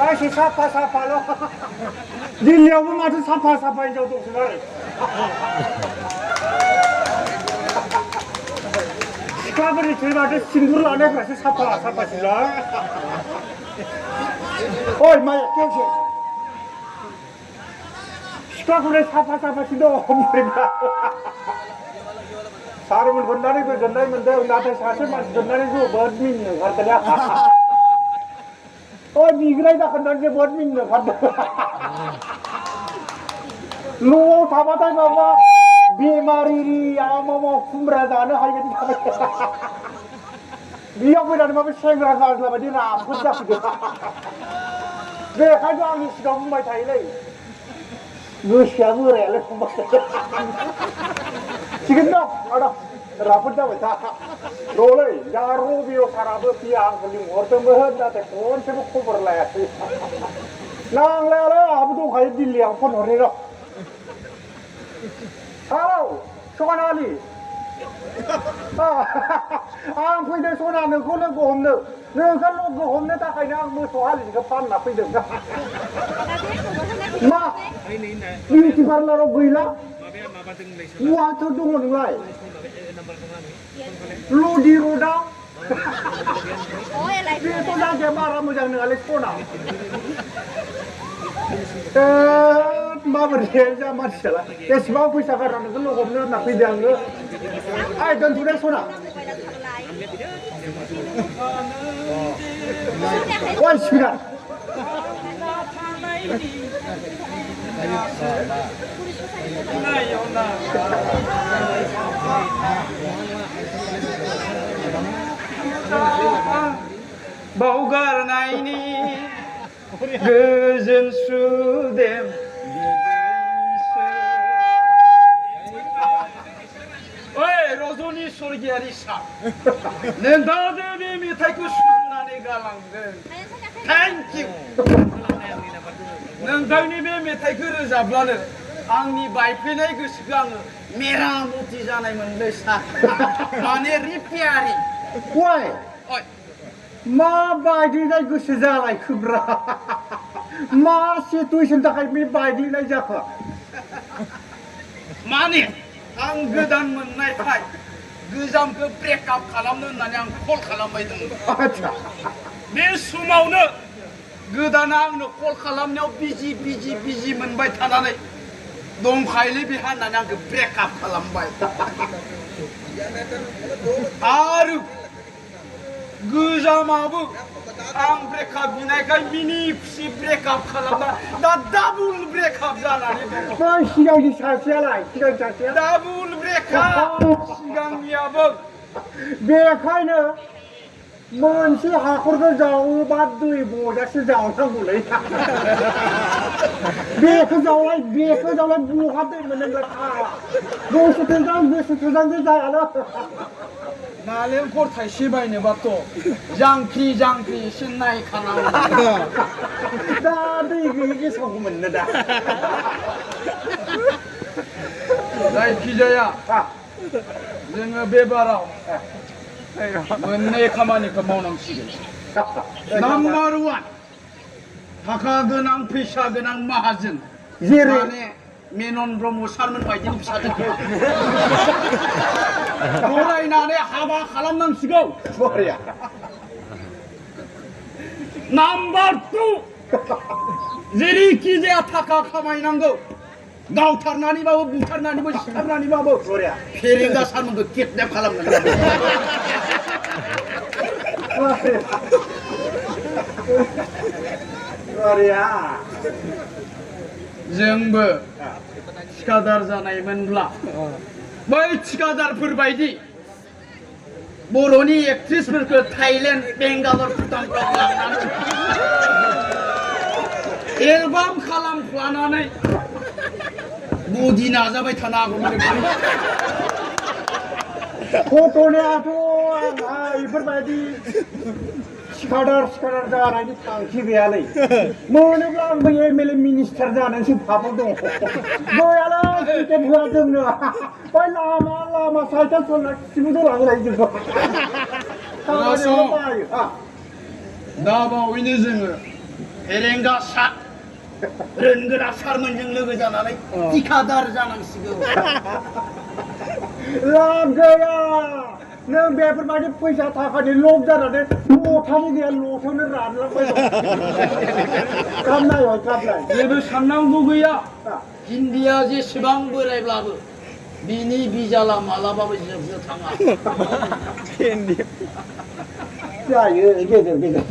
맛이 사파사파로 닐려고 맛은 사파사파 이 정도 없으면 시카고리 들어가서 친구를 안 해서 맛이 사파사파실라 얼마야 깨우시 시카고리 사파사파실도 없으니까 사람을 건다니고 건다니는데 나한테 사실만 건다니고 못 믿는 것 같더냐 미그라이다 건다니게 못 믿는 것 같더냐 로 다바다 바바 비마리리 아마모 쿰브라다는 하이게디 가베 미역이라는 말은 생그라서 하려면 아픈 자식이야 왜 가져가기 싫어 정말 다이래 무시야 뭐래 지금 너 알아 라푼다 왜다 로래 야로비오 사라브 비앙 걸림 어떤 거 한다대 콘세부 코버라야 나랑래라 아무도 가야 딜리앙 폰 오래라 아우 소나리 아 보이들 소나는 거는 거 없네 너가 로고 없네 다 그냥 뭐 소할리가 판나 보이든가 마 ini parlaro boila wa to dong ngai lu di roda dia to da ke mara mo jang ngai kona ma berde ja ma chala ke siba puisa ka ran lo gomne na pi dang ai don tu sona oi shira बावगारनायनि गोजोन सुदेम ओइ रजनी स्वर्गियारि सार नोंथाङा बे मेथाइखौ सुजुनानै गालांदों thank you नोंथांनि बे मेथाइखौ रोजाबब्लानो आंनि बायफैनाय गोसोखौ आङो मेरामति जानाय मोनलै सार माने रिपेयारिं ओइ मा बायदिनाय गोसो जालायखोब्रा मा सिटुएसन थाखाय बे बायदिनाय जाखो माने आं गोदान मोननायखाय गोजामखौ ब्रेकआप खालामनो होननानै आं कल खालामबाय दंमोन आच्छा बे समावनो गोदाना आंनो कल खालामनायाव बिजि मोनबाय थानानै दंखायोलै बेहा होननानै आंखौ ब्रेकआप खालामबाय आरो गोजामाबो आं ब्रेकआप बिनायखाय मिनि खुसि ब्रेकआप खालामना दा डाबल ब्रेकआप जानानै दङ बै सिगांनि सासेयालाय सिगां सासेया डाबल ब्रेकआप सिगांनियाबो बेखायनो मोनसे हाखरखौ जावोबा दै बजासे जावनांगौलै बेखौ जावलाय बहा दै मोननांगौ गोसो थोजां जायानो नालेंखर थाइसे बायनोबाथ' जांख्रि एसे नायखानांगौ दा दै गैयि गेसावखौ मोननो दा जायखिजाया जोङो बे बाराव मोननै खामानिखौ मावनांसिगोन नाम्बार 1 थाखा गोनां फैसा गोनां माहाजोन जेरै मेनन ब्रह्म सारमोन बायदिनि फिसाजोखौ फरायनानै हाबा खालामनांसिगौ नाम्बार 2 जेरैखि जाया थाखा खामायनांगौ गावथारनानैबाबो बुथारनानैबो सिथारनानैबाबो फेरेंगा सारमोनखौ किडनेप खालामनांगौ जोंबो थिखादार जानायमोनब्ला बै थिखादारफोर बायदि बर'नि एक्ट्रेसफोरखौ थाइलेण्ड बेंगालर भुटानफ्राव लांनानै एलबाम खालामफ्लानानै बदि नाजाबाय थानो हागौमोन गथ'नियाथ' आंहा बेफोरबायदि सिखादार जानायनि थांखि गैयालै मोनोब्ला आंबो एमएलए मिनिस्टार जानानैसो भाबाव दङ गयालै टिकेट होआ जोंनो बै लामा साइकेल सलायना खिबुजों लांलाय जोंखौ दा बावैनो जोङो फेरेंगा सा रोंगोरा सारमोनजों लोगो जानानै थिखादार जानांसिगौ लाब गैया नों बेफोरबायदि फैसा थाखानि लब जानानै लथानि गैया लथायावनो रानलांबाय दं गाबनाय हय गाबनाय जेबो साननांगौ गैया हिन्दीया जेसेबां बोरायब्लाबो बिनि बिजाला मालाबाबो जोबनो थाङा जायो गेजेर गेजेर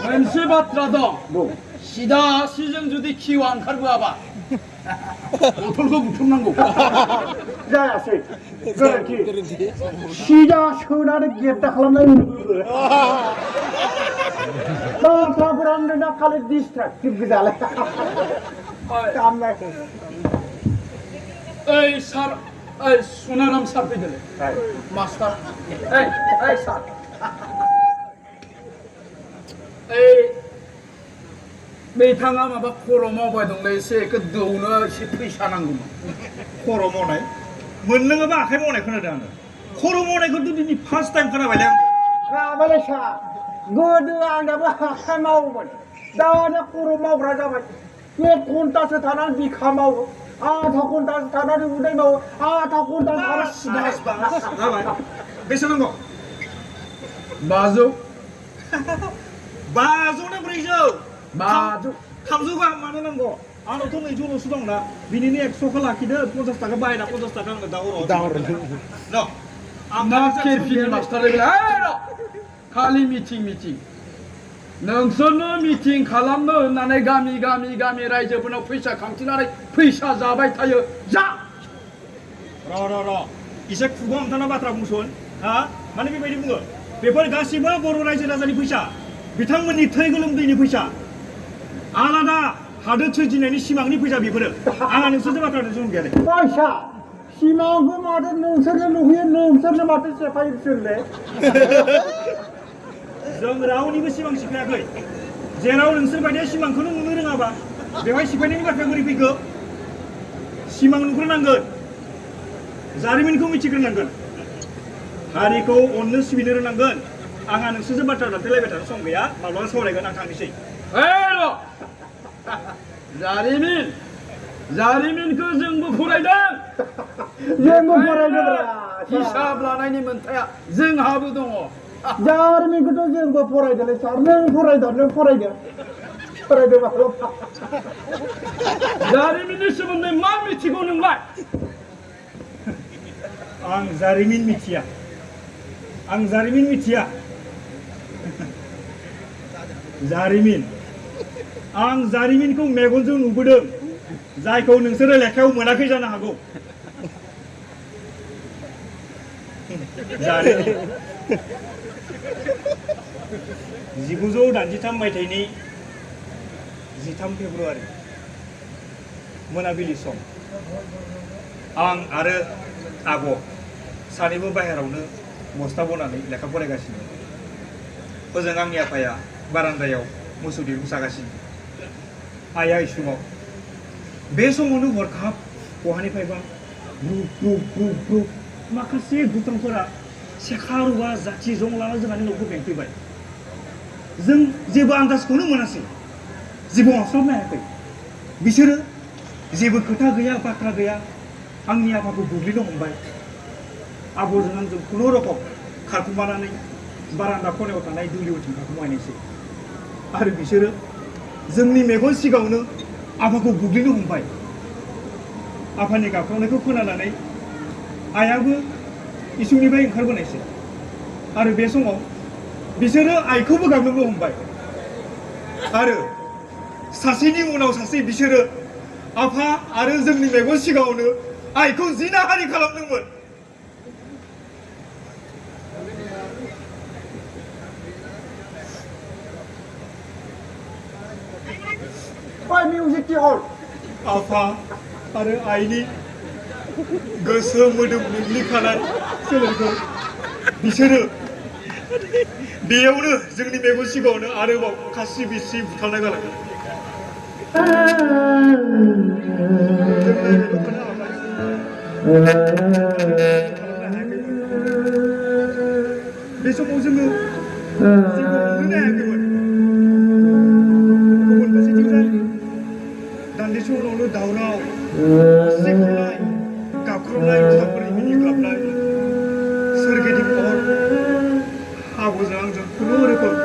मोनसे बाथ्रा दं बुं सिदा सिजों जुदि खिवा ओंखारबोआबा बथलखौ बुथुमनांगौ जायासै गोरोन्थि सिदा सोनानै गेद्दा खालामनाय बाथ्राफोरानो नोंना खालि डिसट्राक्टिभ गोजालाय गामनाय ओइ सार ओइ सनाराम सार फैदोलै मास्टार ओइ सार ओइ बिथाङा माबा खर' मावबाय दंलै एसे एखौ दौनो एसे फैसा नांगौमोन खर' मावनाय मोनलोङाबा आखाइ मावनाय खोनादों आङो खर' मावनायखौथ' दिनै फार्स्ट टाइम खोनाबायलै आं गाबालाय सा गोदो आंनाबो आखाइ मावोमोन दाना खर' मावग्रा जाबाय 1 घन्टासो थानानै बिखा मावो आधा घन्टासो थानानै उदै मावो आधा घन्टासो थानानै जाबाय बेसेबां नांगौ 500 500 ना 400 500 300 गाहाम मानो नांगौ आंनावथ' 200ल'सो दं ना बिनिनो 100खौ लाखिदो 50 थाखा बाहायना 50 थाखा आंनो दाहर न मा केरफिनि मास्टार लेभेल खालि मिटिं नोंसोरनो मिटिं खालामनो होननानै गामि रायजोफोरनाव फैसा खांथिनानै फैसा जाबाय थायो जा र' इसे खुगा हमथाना बाथ्रा बुंसन हा माने बेबायदि बुङो बेफोर गासिबो बर' रायजो राजानि फैसा बिथांमोननि थै गोलोमदैनि फैसा आलादा हादोर सोरजिनायनि सिमांनि फैसा बेफोरो आंहा नोंसोरजों बाथ्रा जों गैया फैसा सिमांखौ माथो नोंसोरनो नुहैयो नोंसोरनो माथो सेफायो बिसोरले जों रावनिबो सिमां सिफायाखै जेराव नोंसोर बायदि सिमांखौनो नुनो रोङाबा बेवहाय सिफायनायनि बाथ्राया बोरै फैखो सिमां नुग्रोनांगोन जारिमिनखौ मिथिग्रोनांगोन हारिखौ अननो सिबिनो रोंनांगोन आंहा नोंसोरजों बाथ्रा दान्थेलायबाय थानो सम गैया माब्लाबा सावरायगोन आं थांनोसै जारिमिनखौ जोंबो फरायदों हिसाब लानायनि मोन्थाया जोंहाबो दङ जारिमिनखौथ' जोंबो फरायदोंलै सार नों फरायदो जारिमिननि सोमोन्दै मा मिथिगौ नोंलाय आं जारिमिन मिथिया जारिमिन आं जारिमिनखौ मेगनजों नुबोदों जायखौ नोंसोरो लेखायाव मोनाखै जानो हागौ जारिमिन 1983 मायथाइनि 13 फेब्रुवारि मोनाबिलि सम आं आरो आब' सानैबो बाहेरावनो बस्ता बनानै लेखा फरायगासिनो ओजों आंनि आफाया बारान्दायाव मोसौ दिरुं सागासिनो आइया इसुङाव बे समावनो हरखाब बहानिफ्रायबा ग्रुप माखासे दुथांफोरा सेखा रुवा जाथि जं लाना जोंहानि न'खौ बेंफैबाय जों जेबो आन्दाजखौनो मोनासै जेबो हास्लाबनो हायाखै बिसोरो जेबो खोथा गैया बाथ्रा गैया आंनि आफाखौ बुग्लिनो हमबाय आब'जों आंजों खुनुरखम खारखुमानानै बारान्दा खनायाव थानाय दुलियावथिं खारखुमाहैनायसै आरो बिसोरो जोंनि मेगन सिगाङावनो आफाखौ बुग्लिनो हमबाय आफानि गाबख्रावनायखौ खोनानानै आइयाबो इसुंनिफ्राय ओंखारबोनायसै आरो बे समाव बिसोरो आइखौबो गाग्लोबनो हमबाय आरो सासेनि उनाव सासे बिसोरो आफा आरो जोंनि मेगन सिगाङावनो आइखौ जिनाहारि खालामदोंमोन मिउजिक हल आफा आरो आइनि गोसो मोदोम मोग्लिखानाय सोलेरखौ बिसोरो बेयावनो जोंनि मेगन सिगाङावनो आरोबाव खासि बिसि बुथारनाय जालांदों बे समाव जोङो जेबो हमनो हायाखैमोन हाजो खुरनाय गाख्रबनाय बिफांफोरनि मिनिग्लाबनाय सोरगिदिं अर आबौजों आंजों खुनुरोखोम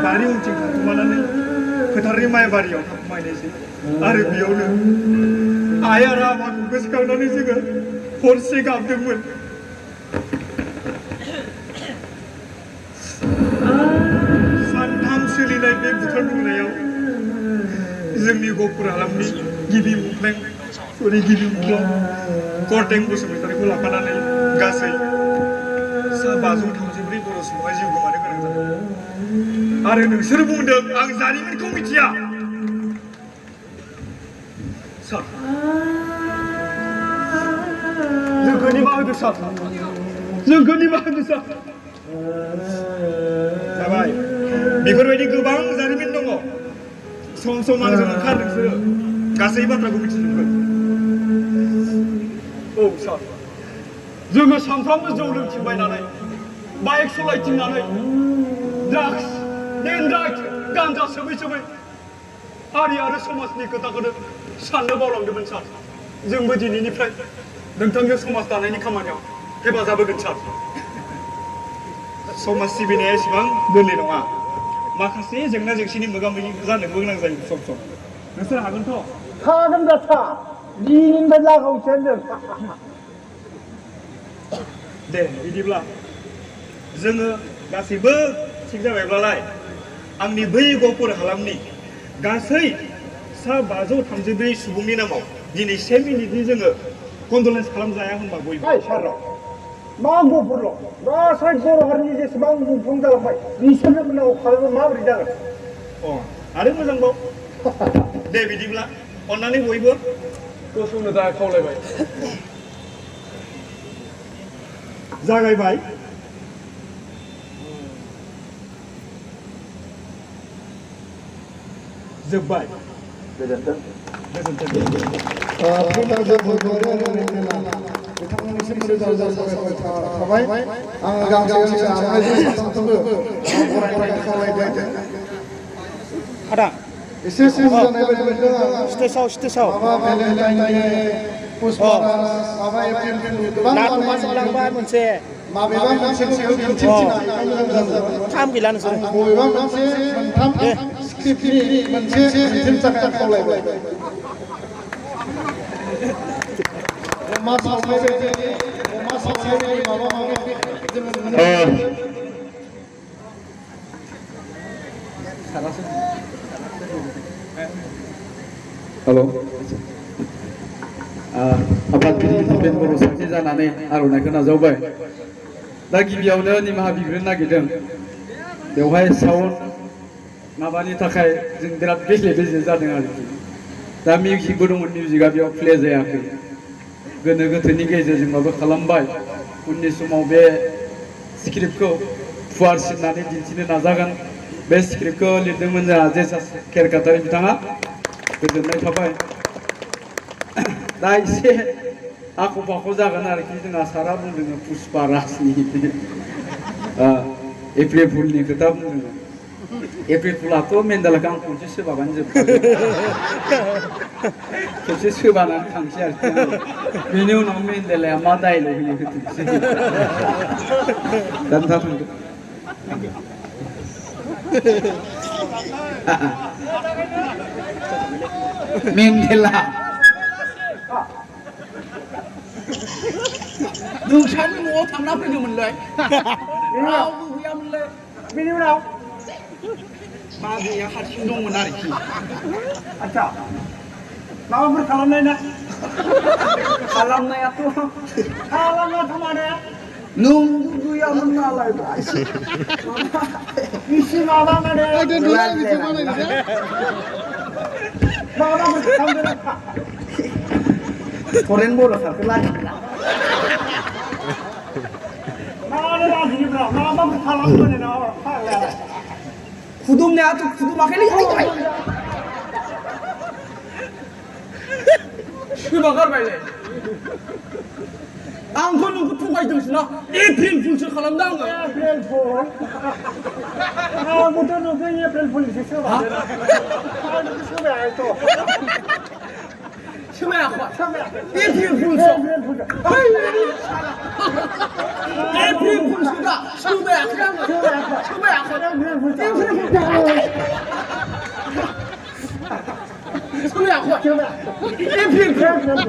बारि उनथिं थाखुमानानै फोथारनि माइ बारियाव थाखुमायनायसै आरो बेयावनो आइ आरो आफाखौ गोसोखांनानै जोङो हरसे गाबदोंमोन। सानथाम सोलिनाय बे बुथारनायाव जोंनि गहपुर हालामनि गिबि मुंख्लं करटें बसुमतारीखौ लाफानानै गासै सा 534 बर' सुबुङा जिउ गोमानो गोनां जादों। आरो नोंसोर बुंदों आं जारिमिनखौ मिथिया। सार जोंखौ निमाहा होदो सार, जोंखौ निमाहा होदो सार। जाबाय, बेफोरबायदि गोबां जारिमिन दङ। सम सम आंजों ओंखार नोंसोरो गासै बाथ्राखौ मिथिजोबगोन। औ सार, जोङो सानफ्रामबो जौ लोंथिंबायनानै बाइक सालायथिंनानै ड्राग्स डेन्ड्राइट गान्जा सोबै सोबै हारि आरो समाजनि खोथाखौनो साननो बावलांदोंमोन सार। जोंबो दिनैनिफ्राय नोंथांजों समाज दानायनि खामानियाव हेफाजाब होगोन सार। समाज सिबिनाया एसेबां गोरलै नङा। माखासे जेंना जेंसिनि मोगा मोगि जानोबो गोनां जायो सम सम। नोंसोर हागोनथ'? हागोन बाथा दिनैनिफ्राय लागावसै जों। दे बिदिब्ला जोङो गासैबो थिग जाबायब्लालाय आंनि बै गहपुर हालामनि गासै सा 534 सुबुंनि नामाव दिनै 1 मिनिटनि जोङो कन्डलेन्स खालामजाया होनबा बयबो। सार मा गहपुरल' गासै बर' हारिनि जेसेबां मुंख्लं जालांबाय बिसोरनो उनाव खालामो माबोरै जागोन? आरो मोजांबाव। दे बिदिब्ला अन्नानै बयबो गसंनो थाखाय खावलायबाय। जागायबाय। जोब्बाय। गोजोन्थों। बिथांमोननिसिम रोजा रोजा साबायखर थाबाय। आं गांसे आर'नाइजों साथामबो बरायनो खावलायदों। आदा एसे सम जानाय बायदि मोनदों आं। स्टेजआव माबा भेलेन्टाइन दे, पुष्पारास, माबा एप्रिल गोबां लांबाय मोनसे माबेबा मोनसे दिन्थिफिननाय मोजां जागोन। खाम गैला नोंसोर। बबेबा मोनसे मोनथाम स्क्रिप्टनि मोनसे दिन्थिनो थाखाय खावलायबाय। अमा सावनाय बायदि माबा माबि जोङो नुनो मोनो। हेल' आफादगिरि दिपेन बर' साखि जानानै आर'नाइखौ नाजावबाय। दा गिबियावनो निमाहा बिग्रोनो नागिरदों। बेवहाय साउन्ड माबानि थाखाय जों बिराद बेले बेजे जादों आरोखि। दा मिउजिकबो दंमोन, मिउजिकआ बेयाव प्ले जायाखै। गोनो गोथोनि गेजेरजोंबाबो खालामबाय। उननि समाव बे स्क्रिप्टखौ फुवारसिननानै दिन्थिनो नाजागोन। बे स्क्रिप्टखौ लिरदोंमोन जोंहा जेसास केरकाटारि बिथाङा। गोजोननाय थाबाय। दा एसे आख' फाख' जागोन आरोखि। जोंहा सारा बुंदों पुष्पारासनि एप्रिल फुलनि खोथा बुंदों। एप्रिल फुलाथ' मेन्देलाखौ आं खनसे सोबाबानो जोबखागोन। खेबसे सोबानानै थांसै आरोखि। बेनि उनाव मेन्देलाया मा डायलग होयो होथोंसै। दा नोंथाङा थांदो। मेन्देला नोंसानि न'आव थांना फैदोंमोनलै। रावबो गैयामोनलै। बेनि उनाव बाजैया हारसिं दंमोन आरोखि। आच्छा माबाफोर खालामनाय ना? खालामनायाथ' खालामनायाथ' माने नोंबो गैयामोन नालाय। इसे माबा माने माबाफोर खालामदों। फरेन बर' सारखौ लाजिला। मानो लाजियोब्रा? माबाफोर खालामदों नामा फाग्लायालाय? खुदुमनायाथ' खुदुमाखैलै। सोरबा गारबायलै। आंथ' नोंखौ थगायदोंसो ना। एप्रिल फुलसो खालामदों आङो। April fool? आंबोथ' नोंखौ एप्रिल फुलसो सोबाय। आंबो सोबायथ'। 什么呀？什么呀？别听不说，哎别听不说的，什么呀？什么呀？什么呀？别听不说。